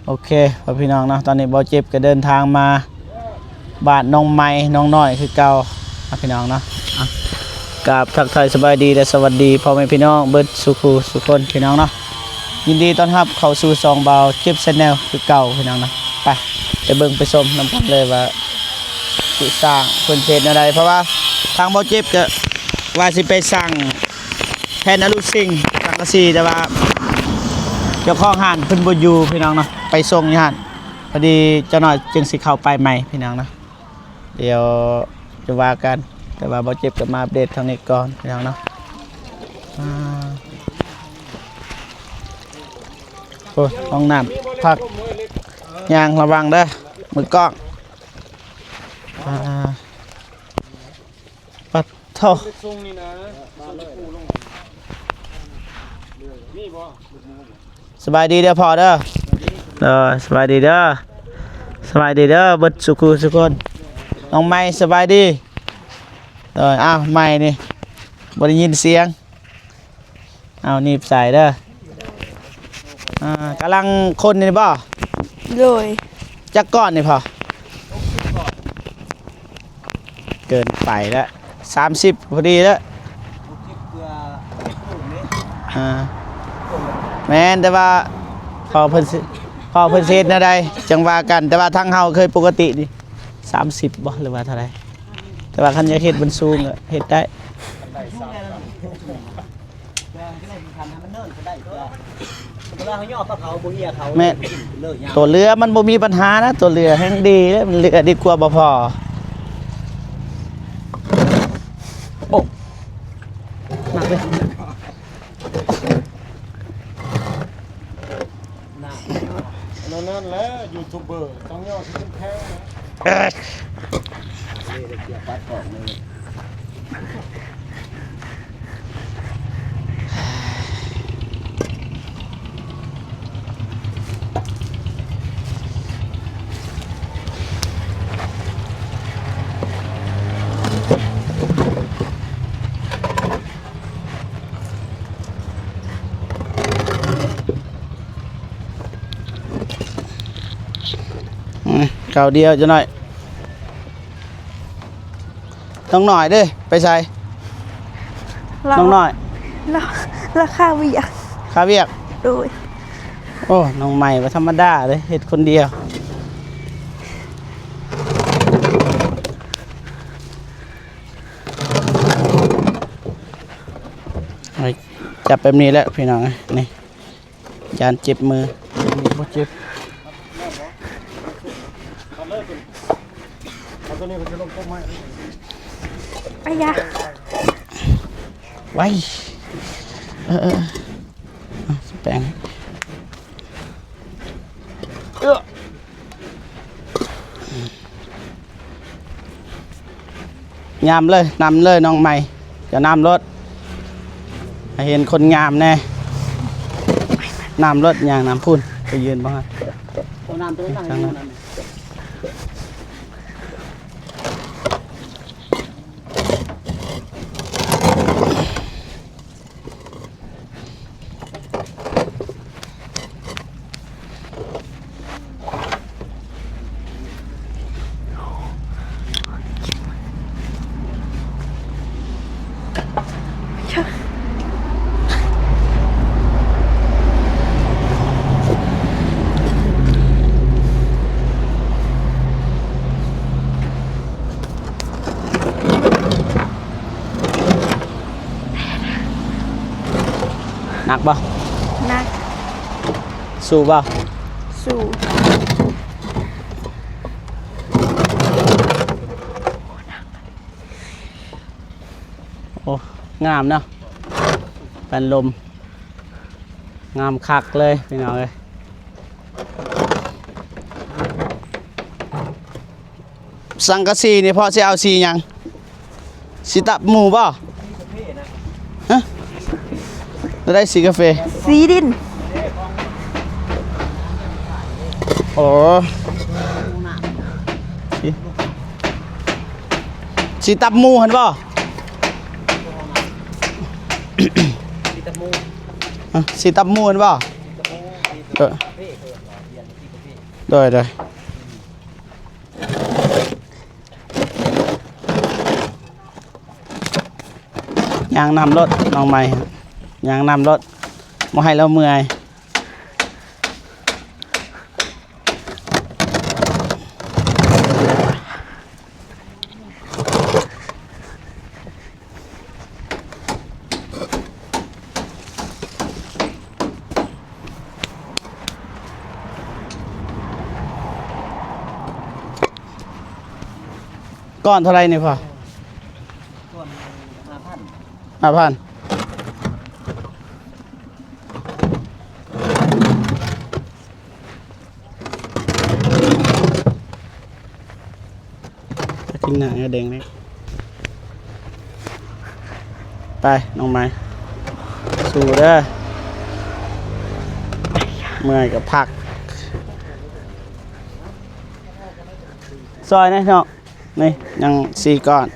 ໂອເຄ ພໍ່ພີ່ນ້ອງເນາະ ຕອນນີ້ບ່າວເຈັບກໍເດີນທາງມາບ້ານນ້ອງໃໝ່ນ້ອງນ້ອຍຄືເກົ່າ ພີ່ນ້ອງເນາະ. ອ່ະ ກາບທັກທາຍສະບາຍດີ ແລະ ສະຫວັດດີພໍ່ແມ່ພີ່ນ້ອງເບິດສູ່ຄູ່ສູ່ຄົນ ພີ່ນ້ອງເນາະ. ຍິນດີຕ້ອນຮັບເຂົ້າສູ່ຊ່ອງບ່າວເຈັບ Channel ຄືເກົ່າ ພີ່ນ້ອງເນາະ. ໄປ ໄປເບິ່ງໄປຊົມນຳກັນເລີຍວ່າຊິສ້າງເພິ່ນເຮັດແນວໃດ ເພາະວ່າທາງບ່າວເຈັບກໍວ່າຊິໄປສັ່ງ ແຜ່ນອະລູຊິງ ສັງກະສີ ແຕ່ວ່າເຈົ້າຂອງຮ້ານເພິ່ນບໍ່ຢູ່ ພີ່ນ້ອງເນາະ ໄປສົ່ງຢູ່ຫັ້ນ ພໍດີຈັກໜ້ອຍຈຶ່ງຊິເຂົ້າໄປໃໝ່ ພີ່ນ້ອງເນາະ. ດຽວຈະວ່າກັນ ແຕ່ວ່າບ່າວເຈັບກໍມາອັບເດດທາງນີ້ກ່ອນ ພີ່ນ້ອງເນາະ. ອ່າ ໂອ້ຍ ຫ້ອງນ້ຳພັກ ຍ່າງລະວັງເດີ ມືກ້ອງ. ອ່າ ປັດໂທ ສະບາຍດີເດີພໍ່ເດີ. ໂດຍ ສະບາຍດີເດີ ສະບາຍດີເດີ ເບິດສູ່ຄູ່ສູ່ຄົນ. ນ້ອງໃໝ່ ສະບາຍດີ. ໂດຍ ອ້າວ ໃໝ່ນີ້ ບໍ່ໄດ້ຍິນສຽງ. ເອົາໜີບໃສ່ເດີ. ອ່າ ກຳລັງຄົນນີ້ບໍ່? ໂດຍ. ຈັກກ້ອນນີ້ພໍ່? ເກີນໄປແລ້ວ ສາມສິບພໍດີແລ້ວ. ອ່າ ແມ່ນ ແຕ່ວ່າພໍ່ເພິ່ນຊິ ພໍ່ເພິ່ນຊິເຮັດແນວໃດ ຈັ່ງວ່າກັນ. ແຕ່ວ່າທາງເຮົາເຄີຍປົກກະຕິນີ້ ສາມສິບບໍ່ ຫຼືວ່າເທົ່າໃດ? ແຕ່ວ່າຄັນຢາກເຮັດມັນສູງກໍເຮັດໄດ້. ແມ່ນ ຕົວເຫຼືອມັນບໍ່ມີບັນຫານະ ຕົວເຫຼືອແຮ່ງດີເດ້ ມັນເຫຼືອດີກວ່າບໍ່ພໍ. ໂອ້ ໜັກເດ້. ອັນນັ້ນແຫຼະ ຢູທູບເບີຕ້ອງຍໍ້ທີ່ເປັນແພງນະ. ອືມ ເຂົ້າດຽວຈັກໜ້ອຍ. ນ້ອງນ້ອຍເດ້ ໄປໃສ? ລາວ ນ້ອງນ້ອຍ ລາວ ລາວຄາວຽກ ຄາວຽກ. ໂດຍ. ໂອ້ ນ້ອງໃໝ່ບໍ່ທຳມະດາເດ້ ເຮັດຄົນດຽວ. ຈັບແບບນີ້ແຫຼະພີ່ນ້ອງເອີຍ ນີ້ ຢ້ານເຈັບມື. ບໍ່ເຈັບ. ອາຢາ ໄວ ເອີ ເອີ ເອົາ ແປງ ເອີ. ຍາມເລີຍ ນຳເລີຍນ້ອງໃໝ່ ເຈົ້ານຳໂລດ ໃຫ້ເຫັນຄົນງາມແດ່ ນຳໂລດ ຍ່າງນຳພຸ້ນ ໄປຢືນບໍ່ຫັ້ນ. ເອົານ້ຳຕົວນັ້ນ ທາງນັ້ນ. ໜັກບໍ່? ໜັກ. ສູ້ບໍ່? ສູ້. ໂອ້ ງາມເນາະ ປັນລົມ ງາມຄັກເລີຍພີ່ນ້ອງເອີຍ. ສັງກະສີນີ້ພໍ່ຊິເອົາສີຫຍັງ? ສີຕັບໝູບໍ່? ຮະ? ແລ້ວໄດ້ສີກາເຟ? ສີດິນ. ໂອ້ ສີຕັບໝູຫັ້ນບໍ່? ຮະ? ສີຕັບໝູຫັ້ນບໍ່? ເອີ. ໂດຍ ໂດຍ. ຍ່າງນຳໂລດນ້ອງໃໝ່ ຍ່າງນຳໂລດ ບໍ່ໃຫ້ລາວເມື່ອຍ. ກ້ອນເທົ່າໃດນີ້ພໍ່? ກ້ອນຫ້າພັນ ຫ້າພັນ. ກິນໜ້າແອແດງເລີຍ. ໄປນ້ອງໄມ້ ສູ້ເດີ ເມື່ອຍກໍພັກ ຊ່ອຍແດ່ເນາະ. ນີ້ຍັງສີ່ກ້ອນ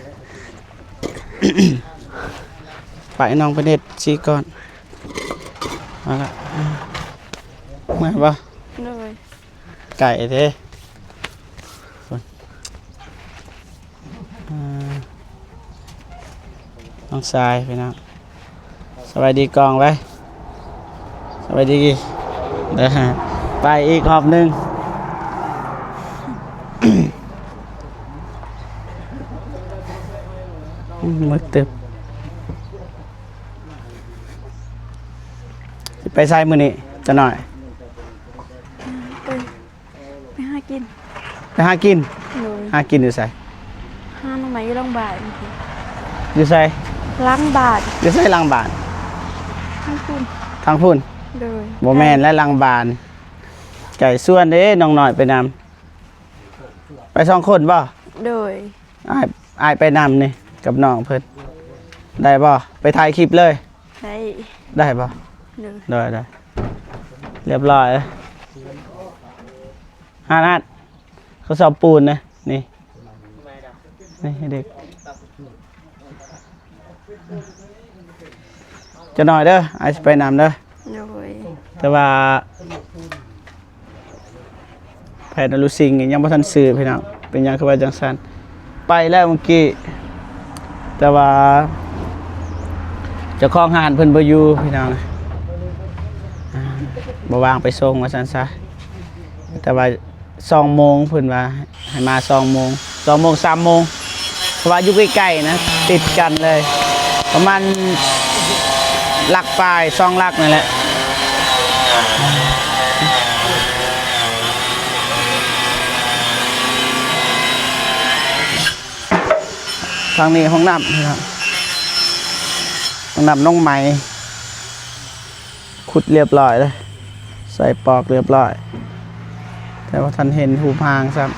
ໄປນ້ອງໄປເຮັດສີ່ກ້ອນ. ເອົາລະ ເມື່ອຍບໍ່? ໂດຍ. ໄກເດ້ ນ້ອງຊາຍພີ່ນ້ອງ. ສະບາຍດີກ້ອງໄວ້ ສະບາຍດີ ໄປອີກຮອບໜຶ່ງ. ມືດຕຶບ. ຊິໄປໃສມື້ນີ້? ຈະໜ້ອຍ ໄປ ໄປຫາກິນ ໄປຫາກິນ. ໂດຍ. ຫາກິນຢູ່ໃສ? ຫາໜໍ່ໄມ້ຢູ່ຫຼັງບ້ານ. ຢູ່ໃສ? ຫຼັງບ້ານ. ຢູ່ໃສຫຼັງບ້ານ? ທາງພຸ້ນ ທາງພຸ້ນ. ໂດຍ. ບໍ່ແມ່ນແຫຼະ ຫຼັງບ້ານ ໄກສວນເດ້ ນ້ອງນ້ອຍໄປນຳ. ໄປສອງຄົນບໍ່? ໂດຍ. ອ້າຍ ອ້າຍໄປນຳນີ້ກັບນ້ອງເພິ່ນ ໄດ້ບໍ່? ໄປຖ່າຍຄລິບເລີຍ. ໄດ້ ໄດ້ບໍ່? ໂດຍ ໂດຍ ໂດຍ. ຮຽບຮ້ອຍ ຮາດ ຮາດ ເຂົາຊອບປູນນະ ນີ້ ນີ້ໃຫ້ເດັກ. ຈັກໜ້ອຍເດີ ອ້າຍຊິໄປນຳເດີ. ໂດຍ. ແຕ່ວ່າ ແພດອະລູຊິງນີ້ຍັງບໍ່ທັນຊື້ພີ່ນ້ອງ. ເປັນຫຍັງຄືວ່າຈັ່ງຊັ້ນ? ໄປແລ້ວມື້ກີ້ ແຕ່ວ່າເຈົ້າຂອງຮ້ານເພິ່ນບໍ່ຢູ່ພີ່ນ້ອງ ອ່າ ບໍ່ວ່າງໄປສົ່ງວ່າຊັ້ນຊະ. ແຕ່ວ່າສອງໂມງ ເພິ່ນວ່າໃຫ້ມາສອງໂມງ ສອງໂມງ ສາມໂມງ ເພາະວ່າຢູ່ໃກ້ໆນະ ຕິດກັນເລີຍ ປະມານຫຼັກປາຍ ສອງຫຼັກນັ້ນແຫຼະ. ທາງນີ້ຫ້ອງນ້ຳພີ່ນ້ອງ ຫ້ອງນ້ຳນ້ອງໃໝ່ ຂຸດລຽບຮ້ອຍເລີຍ ໃສ່ປອກລຽບຮ້ອຍ ແຕ່ວ່າທັນເຫັນຮູບຮ່າງຊ້ຳ.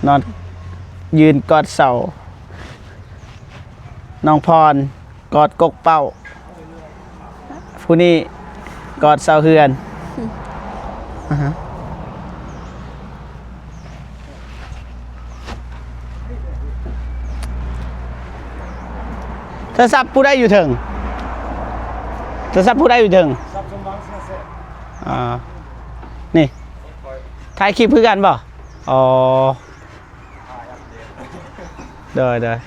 ນອນຢືນກອດເສົາ ນ້ອງພອນກອດກົກເປົ້າ ຜູ້ນີ້ກອດເສົາເຮືອນ. ໂທລະສັບຜູ້ໃດຢູ່ເທິງ? ໂທລະສັບຜູ້ໃດຢູ່ເທິງ? ອ່າ ນີ້ ຖ່າຍຄລິບຄືກັນບໍ່? ອໍ ໂດຍ ໂດຍ. ອ່າ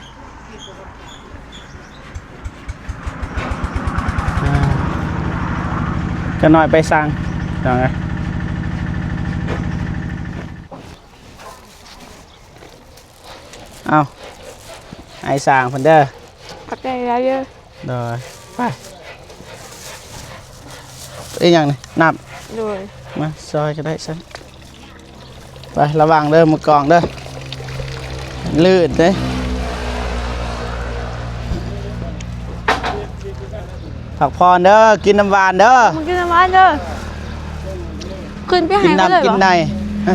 ຈັກໜ້ອຍໄປສັ່ງ ພີ່ນ້ອງເອີຍ. ເອົາ ໃຫ້ຊ່າງເພິ່ນເດີ. ຂອບໃຈຫຼາຍເດີ. ໂດຍ ໄປ. ອີຫຍັງນີ້? ນ້ຳ. ໂດຍ. ມາ ຊອຍກໍໄດ້ຊັ້ນ. ໄປ ລະວັງເດີ ມືກອງເດີ ລື່ນເດ້. ພັກຜ່ອນເດີ ກິນນ້ຳຫວານເດີ ມາກິນນ້ຳຫວານເດີ. ຂຶ້ນໄປໃຫ້ເຂົາເລີຍ ກິນນ້ຳກິນໃນ.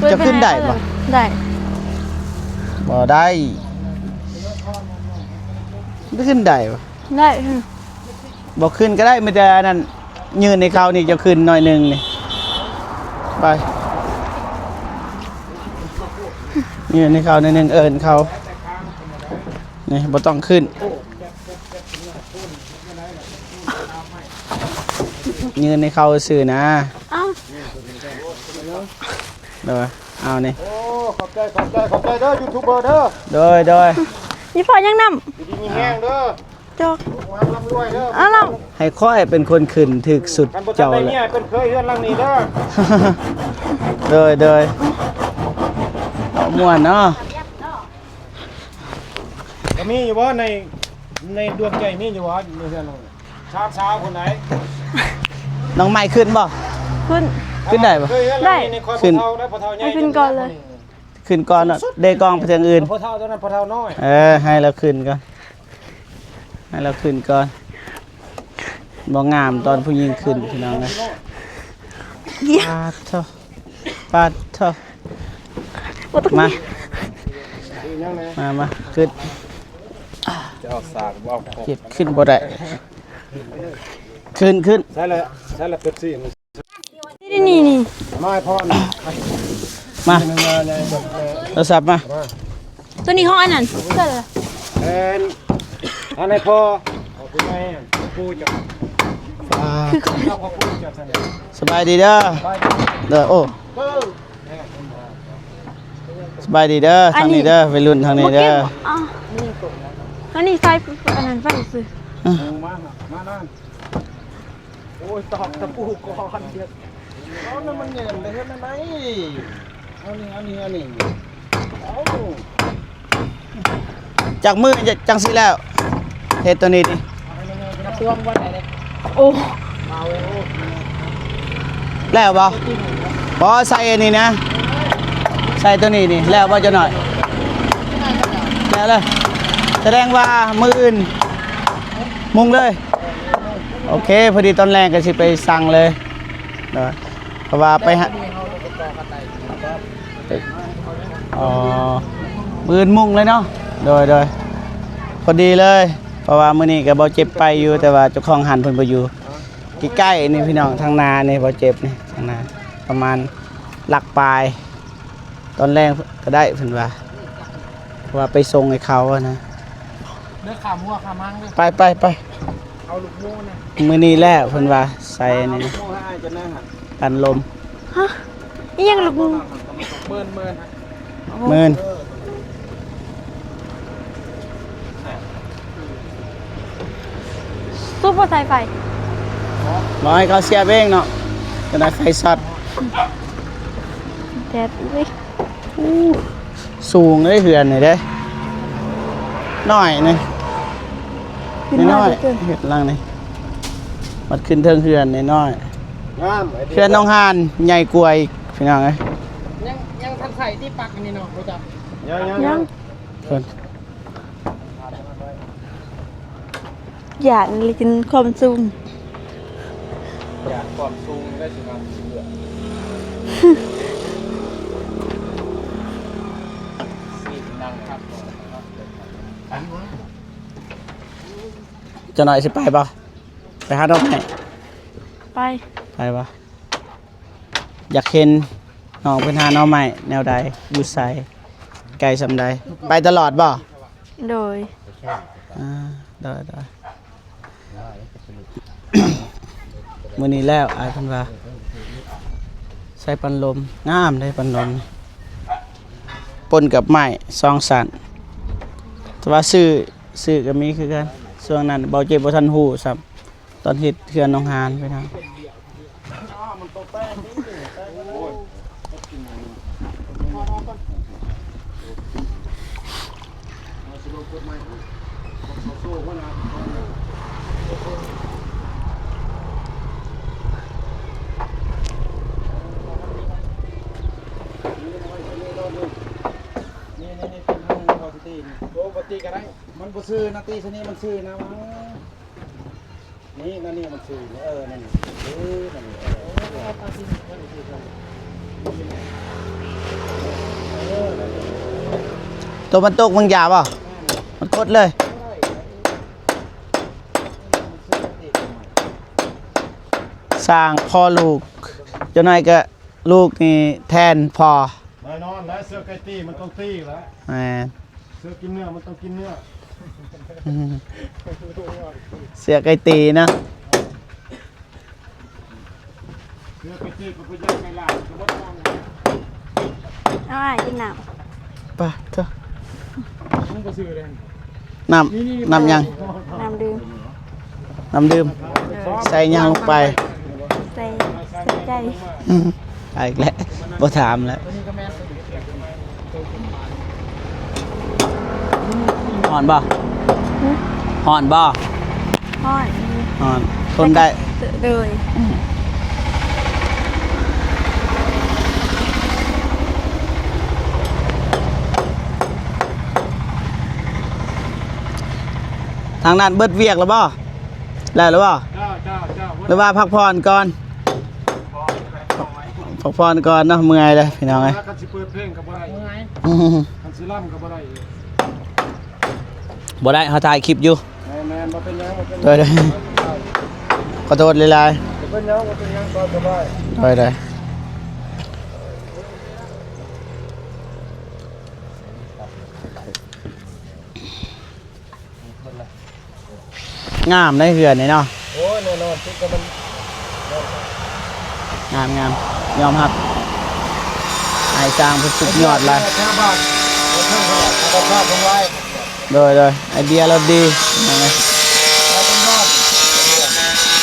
ເຈົ້າຂຶ້ນໄດ້ບໍ່? ໄດ້. ບໍ່ໄດ້. ຂຶ້ນໄດ້ບໍ່? ໄດ້. ບໍ່ຂຶ້ນກໍໄດ້ ມີແຕ່ອັນນັ້ນ ຍື່ນໃຫ້ເຂົານີ້ ເຈົ້າຂຶ້ນໜ້ອຍໜຶ່ງນີ້. ໄປ ຍື່ນໃຫ້ເຂົາໜ້ອຍໜຶ່ງ ເອີ້ນເຂົານີ້ ບໍ່ຕ້ອງຂຶ້ນ. ຍື່ນໃຫ້ເຂົາຊື່ນະ. ເອົ້າ. ໂດຍ ເອົານີ້ ໂອ້ ຂອບໃຈ ຂອບໃຈ ຂອບໃຈເດີ ຢູທູບເບີເດີ ໂດຍ ໂດຍ ມີພໍຍັງນຳ ຢູ່ດີມີແຮງເດີ ຈອກ ລູກຫຼານລ່ຳລວຍເດີ ເອົາລະ ໃຫ້ຂ້ອຍເປັນຄົນຂຶ້ນຖືກສຸດເຈົ້າແຫຼະ ຄັນບໍ່ທັນໄດ້ເມຍ ເປັນເຂີຍເຮືອນຫຼັງນີ້ເດີ ໂດຍ ໂດຍ ເອົາມ່ວນເນາະ ກໍມີຢູ່ບໍ່ໃນ ໃນດວງໃຈມີຢູ່ບໍ່ໃນເຮືອນ ຊານຊາວຄົນໃດ ນ້ອງໃໝ່ຂຶ້ນບໍ່? ຂຶ້ນ ຂຶ້ນໄດ້ບໍ່? ໄດ້ ຂຶ້ນ ໃຫ້ຂຶ້ນກ່ອນເລີຍ ຂຶ້ນກ່ອນເນາະ ເດກອງໄປທາງອື່ນ ພໍ່ເຖົ້າຕົວນັ້ນ ພໍ່ເຖົ້ານ້ອຍ ເອີ ໃຫ້ລາວຂຶ້ນກ່ອນ ໃຫ້ລາວຂຶ້ນກ່ອນ ບໍ່ງາມຕອນຜູ້ຍິງຂຶ້ນ ພີ່ນ້ອງເອີຍ ປາດໂທ້ ປາດໂທ້ ບໍ່ຕ້ອງ ມາ ມາ ມາ ຂຶ້ນ ຈະເອົາສາກບໍ່ເອົາ ເກັບຂຶ້ນບໍ່ໄດ້ ຂຶ້ນ ຂຶ້ນ ໃສ່ລະ ໃສ່ລະເປັບຊີ ນີ້ ນີ້ ນີ້ ມາໃຫ້ພອນ ມາ ໂທລະສັບມາ ໂຕນີ້ຂອງອັນນັ້ນ ເພື່ອນລະ ແມ່ນ ອັນໃຫ້ພໍ່ ເອົາໄປໃຫ້ປູ່ເຈົ້າ ອ່າ ຄື ເອົາຂອງປູ່ເຈົ້າຊັ້ນ ສະບາຍດີເດີ ເດີ ໂອ້ ສະບາຍດີເດີ ທາງນີ້ເດີ ໄວລຸ້ນທາງນີ້ເດີ ບໍ່ເກັບ ອັນນີ້ໃສ່ອັນນັ້ນໄປຊື່ ອື ມາ ມາ ມາ ໂອ້ຍ ຕອກຕະປູກ່ອນ ເອົາ ນັ້ນມັນແໜ້ນໄດ້ເຮັດແນວໃດ ເອົານີ້ ເອົານີ້ ເອົານີ້ ເອົາ ຈັກມື້ຈັ່ງຊິແລ້ວ ເຮັດໂຕນີ້ຕິ ໂອ້ ແລ້ວບໍ່? ບໍ່ ໃສ່ອັນນີ້ນະ ໃສ່ໂຕນີ້ນີ້ ແລ້ວບໍ່ຈັກໜ້ອຍ? ແລ້ວເລີຍ ສະແດງວ່າມື້ອື່ນມຸງເລີຍ ໂອເຄ ພໍດີຕອນແລງກໍຊິໄປສັ່ງເລີຍ ເພາະວ່າໄປຫາ ອໍ ມື້ອື່ນມຸງເລີຍເນາະ ໂດຍ ໂດຍ ພໍດີເລີຍ ເພາະວ່າມື້ນີ້ກໍບໍ່ເຈັບໄປຢູ່ ແຕ່ວ່າເຈົ້າຂອງຮ້ານເພິ່ນບໍ່ຢູ່ ໃກ້ໆນີ້ພີ່ນ້ອງ ທາງໜ້ານີ້ບໍ່ເຈັບນີ້ ທາງໜ້າປະມານຫຼັກປາຍ ຕອນແລງກໍໄດ້ເພິ່ນວ່າ ເພາະວ່າໄປສົ່ງໃຫ້ເຂົາຫັ້ນນະ ເດີ ຂ້າມຫົວຂ້າມຫາງເດີ ໄປ ໄປ ໄປ ເອົາລູກໝູນະ ມື້ນີ້ແຫຼະເພິ່ນວ່າ ໃສ່ອັນນີ້ ເອົາລູກໝູນໃຫ້ອ້າຍເຈົ້າແດ່ຫັ້ນ ປັນລົມ ຮະ ອີ່ຫຍັງລູກໝູນ ໝື່ນ ໝື່ນ ໝື່ນ ສູບບໍ່ໃສ່ໄຟ ບໍ່ໃຫ້ເຂົາສຽບເອງເນາະ ຈະໄດ້ໄຟຊັອດ ແດດເວີຍ ອູ້ ສູງເດ້ເຮືອນນີ້ເດ້ ນ້ອຍນີ້ ນ້ອຍ ເຮັດຫຼັງນີ້ ບັດຂຶ້ນເທິງເຮືອນນ້ອຍໆ ງາມ ເຮືອນນ້ອງຫານໃຫຍ່ກວ່າອີກ ພີ່ນ້ອງເອີຍ ຍັງ ຍັງທັນໃສ່ທີ່ປັກອັນນີ້ເນາະ ບໍ່ຈັກ ຍັງ ຍັງ ຍັງ ເພິ່ນ ຢ້ານເລີຍ ຄວາມສູງ ຢ້ານຄວາມສູງໄດ້ຊິມາເບື່ອ ຈັກໜ້ອຍຊິໄປບໍ່? ໄປຫາດອກໄມ້ ໄປ ໄປບໍ່? ຢາກເຫັນນ້ອງເພິ່ນຫາໜໍ່ໄມ້ແນວໃດ ຢູ່ໃສ ໄກສ່ຳໃດ ໄປຕະຫຼອດບໍ່? ໂດຍ ອ່າ ໂດຍ ໂດຍ ມື້ນີ້ແລ້ວ ອ້າຍເພິ່ນວ່າ ໃສ່ປັນລົມ ງາມເດ້ປັນລົມ ປົນກັບໄມ້ສອງຊັ້ນ ແຕ່ວ່າຊື້ ຊື້ກໍມີຄືກັນ ຊ່ວງນັ້ນເບົາເຈັບບໍ່ທັນຮູ້ຊ້ຳ ຕອນເຮັດເຮືອນນ້ອງຫານໄປນຳ ນີ້ ນີ້ ນີ້ ໂອ້ ບໍ່ຕີກໍໄດ້ ມັນບໍ່ຊື່ນະ ຕີຊະນີ້ມັນຊື່ນະ ນີ້ ນັ້ນນີ້ມັນຊື່ ເອີ ນັ້ນນີ້ ເອີ ນັ້ນນີ້ ເອີ ໂຕມັນຕົກມັນຢາບໍ່? ມັນກົດເລີຍ ສ້າງພໍ່ລູກ ຈັກໜ້ອຍກໍລູກນີ້ແທນພໍ່ ແນ່ນອນແຫຼະ ເສືອໄກ່ຕີມັນຕ້ອງຕີແຫຼະ ແມ່ນ ເສືອກິນເນື້ອມັນຕ້ອງກິນເນື້ອ ເສືອໄກ່ຕີນະ ເສືອໄກ່ຕີກໍໄປຍ່າງໄກ່ຫຼາຍ ກໍບໍ່ຕ້ອງ ເອົາອ້າຍກິນນ້ຳ ປະເທີ ນ້ຳ ນ້ຳຫຍັງ? ນ້ຳດື່ມ ນ້ຳດື່ມ ໂດຍ ໃສ່ຫຍັງລົງໄປ? ໃສ່ ໃສ່ໃຈ ອືມ ເອົາອີກແລ້ວ ບໍ່ຖາມແລ້ວ. ຮ້ອນບໍ່? ຫຶ? ຮ້ອນບໍ່? ຮ້ອນ ຮ້ອນ ທົນໄດ້ ໂດຍ. ທາງນັ້ນເບິດວຽກແລ້ວບໍ່? ແລ້ວ ແລ້ວບໍ່? ເຈົ້າ ເຈົ້າ ເຈົ້າ ຫຼືວ່າພັກຜ່ອນກ່ອນ? ພັກຜ່ອນກ່ອນເນາະ ເມື່ອຍເດ້ພີ່ນ້ອງເອີຍ. ຄັນຊິເປີດເພງກໍບໍ່ໄດ້ ເມື່ອຍ ຄັນຊິລຳກໍບໍ່ໄດ້ ບໍ່ໄດ້ ເຮົາຖ່າຍຄລິບຢູ່. ແມ່ນໆ ບໍ່ເປັນຫຍັງ ບໍ່ເປັນຫຍັງ ໂດຍໆ ຂໍໂທດຫຼາຍໆ ບໍ່ເປັນຫຍັງ ບໍ່ເປັນຫຍັງ ຕາມສະບາຍ ໂດຍໆ. ງາມໃນເຮືອນນີ້ເນາະ. ໂອ້ຍ ແນ່ນອນ ຕິດກັບມັນ ງາມໆ ຍອມຮັບ ອ້າຍຊ່າງເພິ່ນສຸດຍອດຫຼາຍ. ໂດຍໆ ໄອເດຍລາວດີ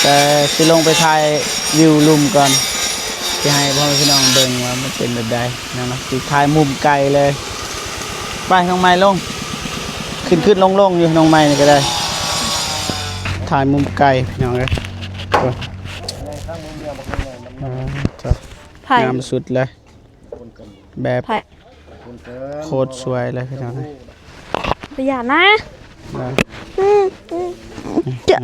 ແຕ່ຊິລົງໄປຖ່າຍວິວລຸ່ມກ່ອນ ຊິໃຫ້ພໍ່ແມ່ພີ່ນ້ອງເບິ່ງວ່າມັນເປັນແບບໃດ. ນັ້ນນະ ຊິຖ່າຍມຸມໄກເລີຍ. ໄປ ນ້ອງໃໝ່ລົງ ຂຶ້ນໆລົງໆຢູ່ ນ້ອງໃໝ່ນີ້ກໍໄດ້ ຖ່າຍມຸມໄກພີ່ນ້ອງເອີຍ. ໂອ້ຍ ອ່າ ງາມສຸດເລີຍ ແບບ ໂຄດສວຍເລີຍພີ່ນ້ອງເອີຍ. ໄປຢ່ານະ ໄດ້ ອືມ ອືມ ອືມ ຈະ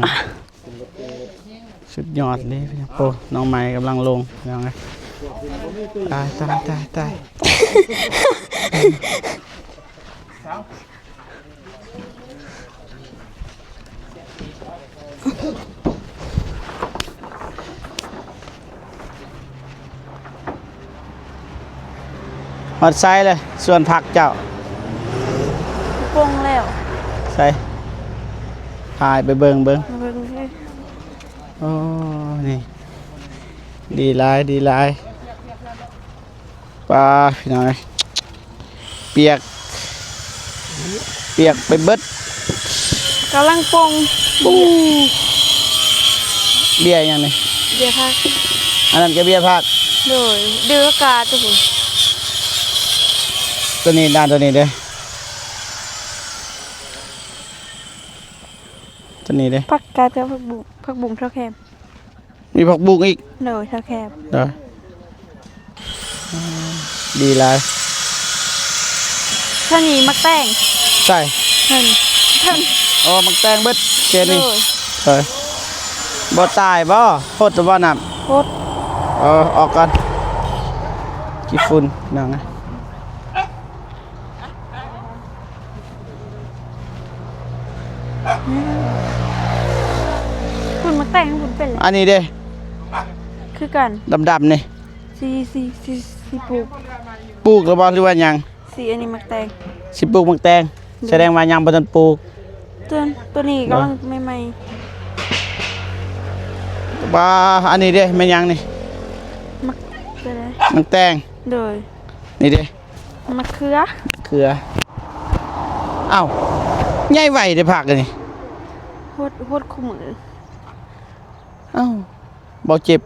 ສຸດຍອດເລີຍ. ໂອ້ ນ້ອງໃໝ່ກຳລັງລົງ ພີ່ນ້ອງເອີຍ. ຕາຍ ຕາຍ ຕາຍ ຕາຍ. ຮອດໃສລະ ສວນຜັກເຈົ້າ? ປົງແລ້ວ. ໃສ? ພາໄປເບິ່ງ ເບິ່ງ ເບິ່ງເດີ. ໂອ້ ນີ້ ດີຫຼາຍ ດີຫຼາຍ. ປາ ພີ່ນ້ອງເອີຍ ປຽກ ປຽກໄປເບິດ. ກຳລັງປົງ ປູ້ ເບ້ຍຫຍັງນີ້? ເບ້ຍຜັກ. ອັນນັ້ນກໍເບ້ຍຜັກ. ໂດຍ ເດີອາກາດ ໂຕພຸ້ນ ໂຕນີ້ ດ້ານໂຕນີ້ເດ້ ໂຕນີ້ເດ້ ຜັກກາດກັບຜັກບຸ້ງ ຜັກບຸ້ງເຖົ້າແຄມ. ມີຜັກບຸ້ງອີກ. ໂດຍ ເຖົ້າແຄມ. ໂດຍ ດີຫຼາຍ. ເທົ່ານີ້ໝາກແຕງ. ໃສ່ ເພິ່ນ ເພິ່ນ ອໍ ໝາກແຕງເບິດເຂດນີ້. ໂດຍ ໂດຍ. ບໍ່ຕາຍບໍ່? ຫົດແລ້ວບໍ່ນ້ຳ? ຫົດ. ເອີ ອອກກ່ອນ ຂີ້ຝຸ່ນ ພີ່ນ້ອງ. ອືມ ພຸ້ນໝາກແຕງພຸ້ນເປັນແລ້ວ. ອັນນີ້ເດ້ ຄືກັນ ດຳໆນີ້ ຊິ ຊິ ຊິ ຊິປູກ. ປູກແລ້ວບໍ່ ຫຼືວ່າຫຍັງ? ຊິ ອັນນີ້ໝາກແຕງ. ຊິປູກໝາກແຕງ. ໂດຍ ສະແດງວ່າຍັງບໍ່ທັນປູກ. ໂຕ ໂຕນີ້ກຳລັງໃໝ່ໆ. ວ່າ ອັນນີ້ເດ້ ແມ່ນຫຍັງນີ້? ໝາກ ໂຕໃດ? ໝາກແຕງ. ໂດຍ ນີ້ເດ້ ມະເຂືອ ເຂືອ. ອ້າວ ໃຫຍ່ໄວເດ້ຜັກອັນນີ້. ຫົດ ຫົດຄູ່ມື້. ອ້າວ ບໍ່ເຈັບ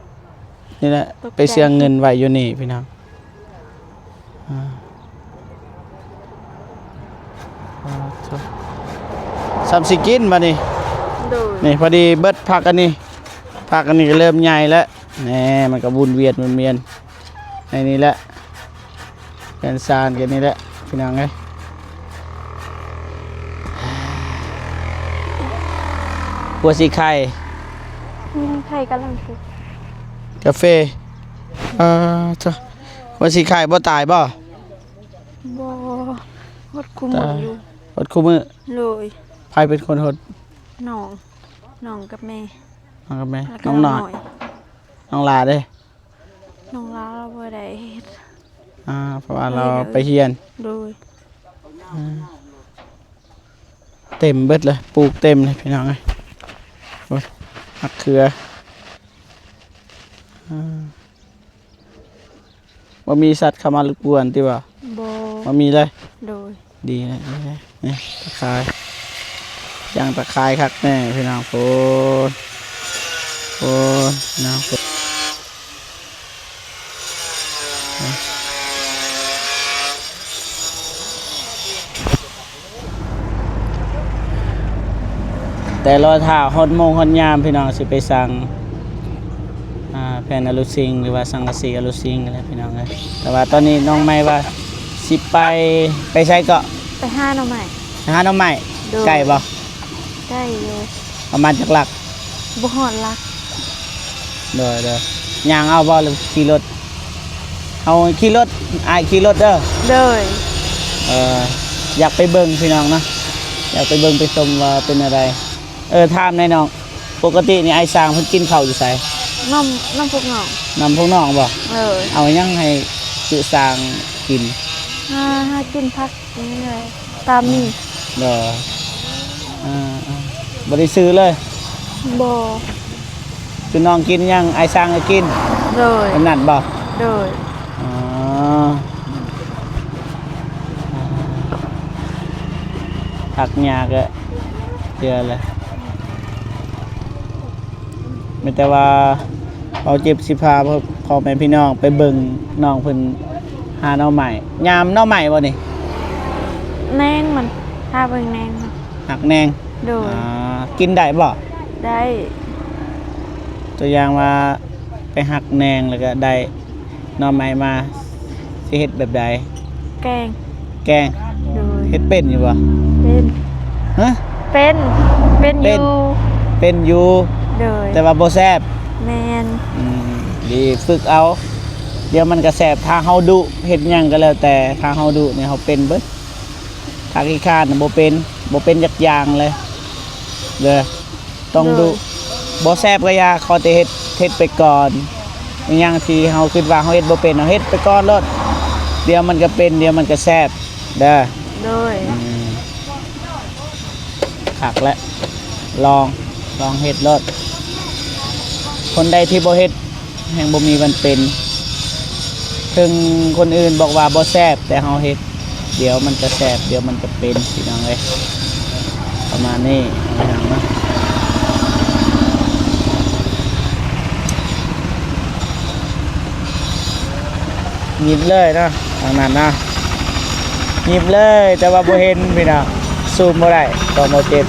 ນີ້ແຫຼະ ໄປເຊື່ອງເງິນໄວ້ຢູ່ນີ້ພີ່ນ້ອງ. ອ່າ ຊ່ຳຊິກິນບາດນີ້. ໂດຍ ນີ້ພໍດີເບິດຜັກອັນນີ້ ຜັກອັນນີ້ກໍເລີ່ມໃຫຍ່ແລ້ວ. ແນ່ ມັນກໍວົນວຽນ ວົນວຽນໃນນີ້ແຫຼະ ເຮືອນຊານກັນນີ້ແຫຼະ ພີ່ນ້ອງເອີຍ. ຫົວສີໄຂ່ ອືມ ໄຂ່ກຳລັງສຸກ. ກາເຟ ເອີ ໂທ້ ຫົວສີໄຂ່ບໍ່ຕາຍບໍ່? ບໍ່ ຫົດຄູ່ມື້ຢູ່. ຫົດຄູ່ມື້. ໂດຍ ໃຜເປັນຄົນຫົດ? ນ້ອງ ນ້ອງກັບແມ່. ນ້ອງກັບແມ່ ແລ້ວກໍນ້ອງນ້ອຍ ນ້ອງນ້ອຍ. ນ້ອງຫຼ້າເດ້? ນ້ອງຫຼ້າລາວບໍ່ໄດ້ເຮັດ. ອ່າ ເພາະວ່າລາວໄປຮຽນ. ໂດຍ ອ່າ ເຕັມເບິດເລີຍ ປູກເຕັມເລີຍພີ່ນ້ອງເອີຍ. ໂອ້ຍ ໝາກເຂືອ ອ່າ ບໍ່ມີສັດເຂົ້າມາລົບກວນຕິບໍ່? ບໍ່ມີເລີຍ. ໂດຍ. ດີແລ້ວ ນີ້ຕາຂ່າຍ ຢ່າງຕາຂ່າຍຄັກແນ່ພີ່ນ້ອງ. ໂອ້ ໂອ້ ພີ່ນ້ອງ. ແຕ່ລໍຖ້າຮອດໂມງຮອດຍາມພີ່ນ້ອງ ຊິໄປສັ່ງ ອ່າ ແຜ່ນອະລູຊິງ ຫຼືວ່າສັງກະສີອະລູຊິງນີ້ແຫຼະພີ່ນ້ອງເອີຍ. ແຕ່ວ່າຕອນນີ້ນ້ອງໃໝ່ວ່າຊິໄປ ໄປໃສເກາະ? ໄປຫາໜໍ່ໄມ້. ໄປຫາໜໍ່ໄມ້. ໂດຍ. ໃກ້ບໍ່? ໃກ້ຢູ່. ປະມານຈັກຫຼັກ? ບໍ່ຮອດຫຼັກ. ໂດຍ ໂດຍ. ຍ່າງເອົາບໍ່ ຫຼືຂີ່ລົດ? ເຮົາຂີ່ລົດ ອ້າຍຂີ່ລົດເດີ. ໂດຍ. ເອີ ຢາກໄປເບິ່ງພີ່ນ້ອງເນາະ ຢາກໄປເບິ່ງໄປຊົມວ່າເປັນແນວໃດ. ເອີ ຖາມແດ່ນ້ອງ ປົກກະຕິນີ້ອ້າຍຊ້າງເພິ່ນກິນເຂົ້າຢູ່ໃສ? ນຳ ນຳພວກນ້ອງ. ນຳພວກນ້ອງບໍ່? ເອີ. ເອົາຫຍັງໃຫ້ຈຸຊ້າງກິນ? ຫາ ຫາກິນຜັກ ນີ້ແຫຼະ ຕາມມີ. ເດີ. ເອີ ເອີ ບໍ່ໄດ້ຊື້ເລີຍ? ບໍ່. ຈຸນ້ອງກິນຫຍັງ ອ້າຍຊ້າງກໍກິນ? ໂດຍ. ແບບນັ້ນບໍ່? ໂດຍ. ອໍ ຜັກຫຍ້າກໍເຈື່ອແຫຼະ. ມີແຕ່ວ່າເຮົາເຈັບຊິພາພໍ່ແມ່ພີ່ນ້ອງໄປເບິ່ງນ້ອງເພິ່ນຫາໜໍ່ໄມ້. ຍາມໜໍ່ໄມ້ບໍ່ນີ້? ແໜງມັນ ຫາເບິ່ງແໜງມັນ. ຫັກແໜງ. ໂດຍ. ອ່າ ກິນໄດ້ບໍ່? ໄດ້. ຕົວຢ່າງວ່າໄປຫັກແໜງ ແລ້ວກໍໄດ້ໜໍ່ໄມ້ມາ ຊິເຮັດແບບໃດ? ແກງ. ແກງ. ໂດຍ. ເຮັດເປັນຢູ່ບໍ່? ເປັນ. ຮະ? ເປັນ ເປັນຢູ່. ເປັນຢູ່. ໂດຍ. ແຕ່ວ່າບໍ່ແຊບ. ແມ່ນ. ອືມ ດີ ຝຶກເອົາ ດຽວມັນກໍແຊບ. ຖ້າເຮົາດຸ ເຮັດຫຍັງກໍແລ້ວແຕ່ ຖ້າເຮົາດຸນີ້ເຮົາເປັນເບິດ. ຖ້າຂີ້ຄ້ານນະບໍ່ເປັນ ບໍ່ເປັນຈັກຢ່າງເລີຍເດີ. ຕ້ອງດຸ. ໂດຍ. ບໍ່ແຊບກໍຢ່າ ຂໍແຕ່ເຮັດ ເຮັດໄປກ່ອນ. ອີ່ຫຍັງທີ່ເຮົາຄິດວ່າເຮົາເຮັດບໍ່ເປັນ ເຮົາເຮັດໄປກ່ອນໂລດ. ດຽວມັນກໍເປັນ ດຽວມັນກໍແຊບເດີ. ໂດຍ. ອືມ ຄັກແຫຼະ ລອງ ລອງເຮັດໂລດ. ຄົນໃດທີ່ບໍ່ເຮັດ ແຮ່ງບໍ່ມີວັນເປັນ. ເຖິງຄົນອື່ນບອກວ່າບໍ່ແຊບ ແຕ່ເຮົາເຮັດ ດຽວມັນກະແຊບ ດຽວມັນກະເປັນ ພີ່ນ້ອງເອີຍ. ປະມານນີ້ພີ່ນ້ອງເນາະ. ຍິບເລີຍເນາະ ທາງນັ້ນເນາະ ຍິບເລີຍ ແຕ່ວ່າບໍ່ເຫັນພີ່ນ້ອງ ຊູມບໍ່ໄດ້ ຕ້ອງບໍ່ເຈັບ.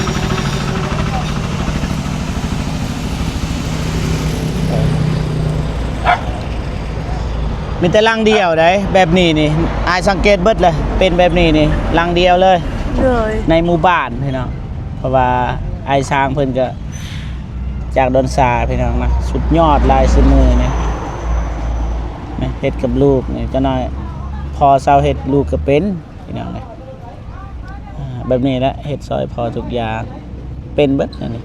ມີແຕ່ຫຼັງດຽວໃດ ແບບນີ້ນີ້ ອ້າຍສັງເກດເບິດເລີຍ ເປັນແບບນີ້ນີ້ ຫຼັງດຽວເລີຍ. ໂດຍ. ໃນໝູ່ບ້ານພີ່ນ້ອງ ເພາະວ່າອ້າຍຊ້າງເພິ່ນກໍຈາກດອນຊາພີ່ນ້ອງນະ ສຸດຍອດຫຼາຍຊຸມື້ນີ້ ນະ ເຮັດກັບລູກນີ້ ຈັກໜ້ອຍພໍ່ເຊົາເຮັດ ລູກກໍເປັນພີ່ນ້ອງເອີຍ. ອ່າ ແບບນີ້ແຫຼະ ເຮັດຊ່ອຍພໍ່ທຸກຢ່າງ ເປັນເບິດອັນນີ້.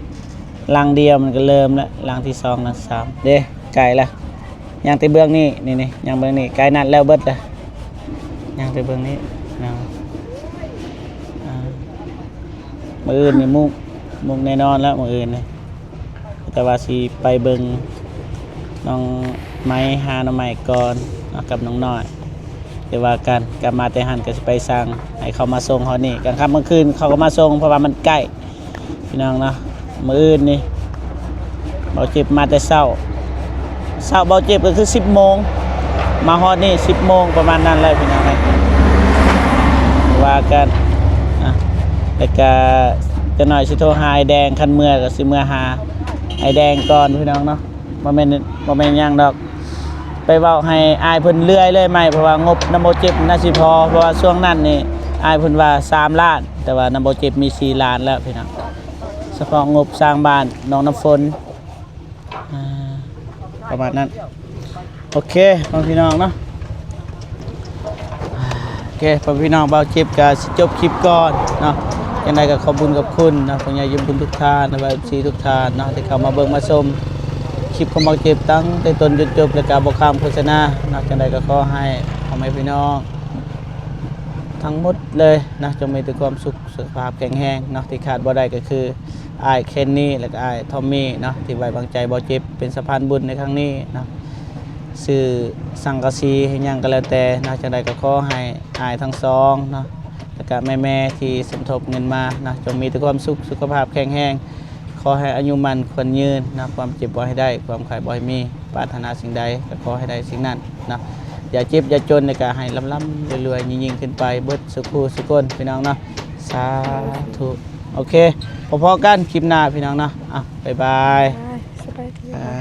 ຫຼັງດຽວມັນກໍເລີ່ມແລ້ວ ຫຼັງທີສອງ ຫຼັງທີສາມ ເດ້ ໃກ້ລະ ຍ່າງແຕ່ເບື້ອງນີ້ ນີ້ໆ ຍ່າງເບື້ອງນີ້ ໃກ້ນັ້ນແລ້ວເບິດລະ ຍ່າງແຕ່ເບື້ອງນີ້ເນາະ. ອ່າ ມື້ອື່ນນີ້ມຸກ ມຸກແນ່ນອນແລ້ວມື້ອື່ນນີ້ ແຕ່ວ່າຊິໄປເບິ່ງນ້ອງໄມ້ ຫາໜໍ່ໄມ້ກ່ອນເນາະ ກັບນ້ອງນ້ອຍ ແຕ່ວ່າກັນ ກັບມາແຕ່ຫັ້ນກໍຊິໄປສັ່ງໃຫ້ເຂົາມາສົ່ງເຮົານີ້ ກາງຄ່ຳກາງຄືນເຂົາກໍມາສົ່ງ ເພາະວ່າມັນໃກ້ ພີ່ນ້ອງເນາະ. ມື້ອື່ນນີ້ເບົາເຈັບມາແຕ່ເຊົ້າ ເຊົ້າເບົາເຈັບກໍຄືສິບໂມງ ມາຮອດນີ້ສິບໂມງ ປະມານນັ້ນແຫຼະພີ່ນ້ອງເອີຍ. ວ່າກັນ ອ່ະ ແລ້ວກະຈັກໜ້ອຍຊິໂທຫາອ້າຍແດງ ຄັນເມື່ອກໍຊິເມື່ອຫາອ້າຍແດງກ່ອນພີ່ນ້ອງເນາະ. ບໍ່ແມ່ນ ບໍ່ແມ່ນຫຍັງດອກ ໄປເວົ້າໃຫ້ອ້າຍເພິ່ນເລື່ອຍເລີຍໄໝ ເພາະວ່າງົບນຳບໍ່ເຈັບໜ້າຊິພໍ ເພາະວ່າຊ່ວງນັ້ນນີ້ອ້າຍເພິ່ນວ່າສາມລ້ານ ແຕ່ວ່ານຳບໍ່ເຈັບມີສີ່ລ້ານແລ້ວພີ່ນ້ອງ ສະເພາະງົບສ້າງບ້ານໜອງນ້ຳຝົນ ອ່າ ປະມານນັ້ນ. ໂອເຄ ພໍ່ແມ່ພີ່ນ້ອງເນາະ ໂອເຄ ພໍ່ແມ່ພີ່ນ້ອງ ເບົາເຈັບກໍຊິຈົບຄລິບກ່ອນເນາະ. ຈັ່ງໃດກໍຂອບບຸນຂອບຄຸນເນາະ ຜູ້ໃຫຍ່ໃຈບຸນທຸກທ່ານ ແລະ ເອັຟຊີທຸກທ່ານເນາະ ທີ່ເຂົ້າມາເບິ່ງມາຊົມຄລິບຂອງເບົາເຈັບຕັ້ງແຕ່ຕົ້ນຈົນຈົບ ແລະ ກໍບໍ່ຂ້າມໂຄສະນາເນາະ. ຈັ່ງໃດກໍຂໍໃຫ້ພໍ່ແມ່ພີ່ນ້ອງທັງໝົດເລີຍເນາະ ຈົ່ງມີແຕ່ຄວາມສຸກ ສຸຂະພາບແຂງແຮງເນາະ. ທີ່ຂາດບໍ່ໄດ້ກໍຄືອ້າຍເຄນນີ ແລະ ກໍອ້າຍທອມມີເນາະ ທີ່ໄວ້ວາງໃຈເບົາເຈັບເປັນສະພານບຸນໃນຄັ້ງນີ້ເນາະ. ຊື້ສັງກະສີ ອີຫຍັງກໍແລ້ວແຕ່ເນາະ ຈັ່ງໃດກໍຂໍໃຫ້ອ້າຍທັງສອງເນາະ ແລ້ວກໍແມ່ໆທີ່ສົມທົບເງິນມາເນາະ ຈົ່ງມີແຕ່ຄວາມສຸກ ສຸຂະພາບແຂງແຮງ ຂໍໃຫ້ອາຍຸໝັ້ນຂວັນຍືນເນາະ ຄວາມເຈັບບໍ່ໃຫ້ໄດ້ ຄວາມໄຂ້ບໍ່ໃຫ້ມີ ປາດຖະໜາສິ່ງໃດກໍຂໍໃຫ້ໄດ້ສິ່ງນັ້ນເນາະ ຢ່າເຈັບຢ່າຈົນ ແລ້ວກໍໃຫ້ລ່ຳໆລວຍໆຍິ່ງໆຂຶ້ນໄປ ເບິດສູ່ຜູ້ສູ່ຄົນ ພີ່ນ້ອງເນາະ ສາທຸ. ໂອເຄ ພໍ້ໆກັນຄລິບໜ້າ ພີ່ນ້ອງເນາະ ອ່ະ ບາຍບາຍ ສະບາຍດີ.